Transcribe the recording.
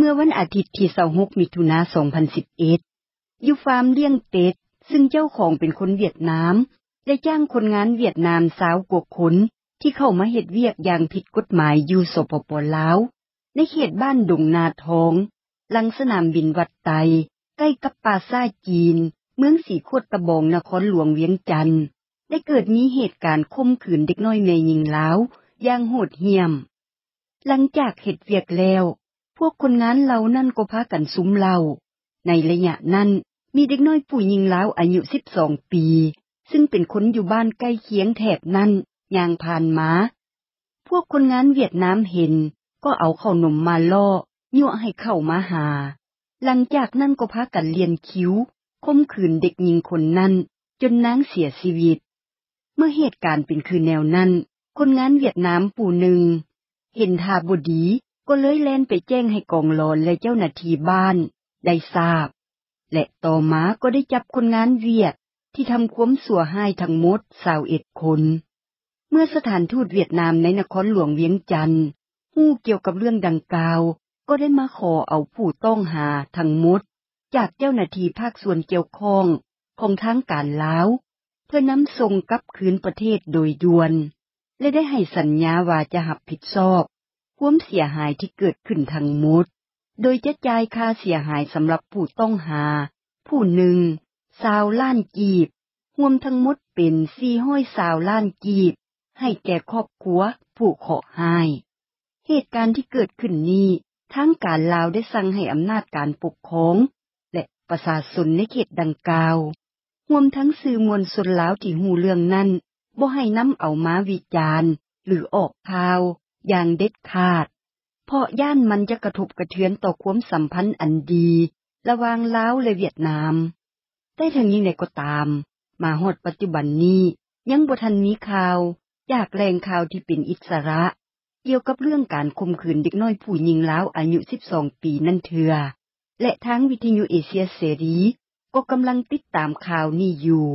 ເມື່ອວັນອາທິດ ທີ 26 ມິຖຸນາ 2011 ຢູ່ຟາມລ້ຽງເຕັດ ຊຶ່ງເຈົ້າຂອງເປັນຄົນຫວຽດນາມ ໄດ້ຈ້າງຄົນງານຫວຽດນາມ 20 ກວ່າຄົນ ທີ່ເຂົ້າມາເຮັດວຽກຢ່າງຜິດກົດໝາຍ ຢູ່ ສປປ ລາວ ໃນເຂດບ້ານດົງນາທອງ ຫຼັງສະໜາມບິນວັດໄຕ ໃກ້ກັບປ່າຊ້າຈີນ ເມືອງສີໂຄດຕະບອງ ນະຄອນຫຼວງວຽງຈັນ ໄດ້ເກີດມີເຫດການຂົ່ມຂືນເດັກນ້ອຍແມ່ຍິງລາວ ຢ່າງໂຫດຫ້ຽມ. ຫຼັງຈາກເຮັດວຽກແລ້ວ ພວກຄົນງານເຫຼົ່ານັ້ນກໍພາກັນຊຸມເຫຼົ້າ. ໃນໄລຍະນັ້ນ ມີເດັກນ້ອຍຜູ້ຍິງລາວອາຍຸ 12 ປີ ຊຶ່ງເປັນຄົນຢູ່ບ້ານໃກ້ຄຽງແຖບນັ້ນ ຍ່າງຜ່ານມາ. ພວກຄົນງານຫວຽດນາມເຫັນ ກໍເອົາເຂົ້າໜົມມາຫຼໍ້ ຍົວະໃຫ້ເຂົ້າມາຫາ. ຫຼັງຈາກນັ້ນກໍພາກັນລ່ຽນຄິວ ຂົ່ມຂືນເດັກຍິງຄົນນັ້ນ ຈົນນາງເສຍຊີວິດ. ເມື່ອເຫດການເປັນຄືແນວນັ້ນ ຄົນງານຫວຽດນາມຜູ້ໜຶ່ງ ເຫັນທ່າບໍ່ດີ ກໍເລີຍແລ່ນໄປແຈ້ງໃຫ້ກອງຫຼອນ ແລະ ເຈົ້າໜ້າທີ່ບ້ານໄດ້ຊາບ ແລະ ຕໍ່ມາກໍໄດ້ຈັບຄົນງານຫວຽດ ທີ່ທຳຄວາມຊົ່ວຮ້າຍທັງໝົດ 21 ຄົນ. ເມື່ອສະຖານທູດຫວຽດນາມ ໃນນະຄອນຫຼວງວຽງຈັນ ຮູ້ກ່ຽວກັບເລື່ອງດັ່ງກ່າວ ກໍໄດ້ມາຂໍເອົາຜູ້ຕ້ອງຫາທັງໝົດ ຈາກເຈົ້າໜ້າທີ່ພາກສ່ວນກ່ຽວຂ້ອງ ຂອງທາງການລາວ ເພື່ອນຳສົ່ງກັບຄືນປະເທດໂດຍດ່ວນ ແລະ ໄດ້ໃຫ້ສັນຍາວ່າຈະຮັບຜິດຊອບ ຄວາມເສຍຫາຍທີ່ເກີດຂຶ້ນທັງໝົດ ໂດຍຈະຈ່າຍຄ່າເສຍຫາຍສຳລັບຜູ້ຕ້ອງຫາ ຜູ້ໜຶ່ງ 20 ລ້ານກີບ ຮວມທັງໝົດເປັນ 420 ລ້ານກີບ ໃຫ້ແກ່ຄອບຄົວຜູ້ເຄາະຮ້າຍ. ເຫດການທີ່ເກີດຂຶ້ນນີ້ ທາງການລາວໄດ້ສັ່ງໃຫ້ອຳນາດການປົກຄອງ ແລະ ປະຊາຊົນໃນເຂດດັ່ງກ່າວ ຮວມທັງສື່ມວນຊົນລາວທີ່ຮູ້ເລື່ອງນັ້ນ ບໍ່ໃຫ້ນຳເອົາມາວິຈານ ຫຼື ອອກຂ່າວຢ່າງເດັດຂາດ ເພາະຢ້ານມັນຈະກະທົບກະເທືອນຕໍ່ຄວາມສຳພັນອັນດີ ລະຫວ່າງລາວ ແລະ ຫວຽດນາມ. ແຕ່ເຖິງຢ່າງໃດກໍຕາມ ມາຮອດປັດຈຸບັນນີ້ ຍັງບໍ່ທັນມີຂ່າວຈາກແຫຼ່ງຂ່າວທີ່ເປັນອິດສະຫຼະ ກ່ຽວກັບເລື່ອງການຂົ່ມຂືນເດັກນ້ອຍຜູ້ຍິງລາວອາຍຸ 12 ປີ ນັ້ນເທື່ອ ແລະ ທາງວິທຍຸເອເຊຍເສລີ ກໍກຳລັງຕິດຕາມຂ່າວນີ້ຢູ່.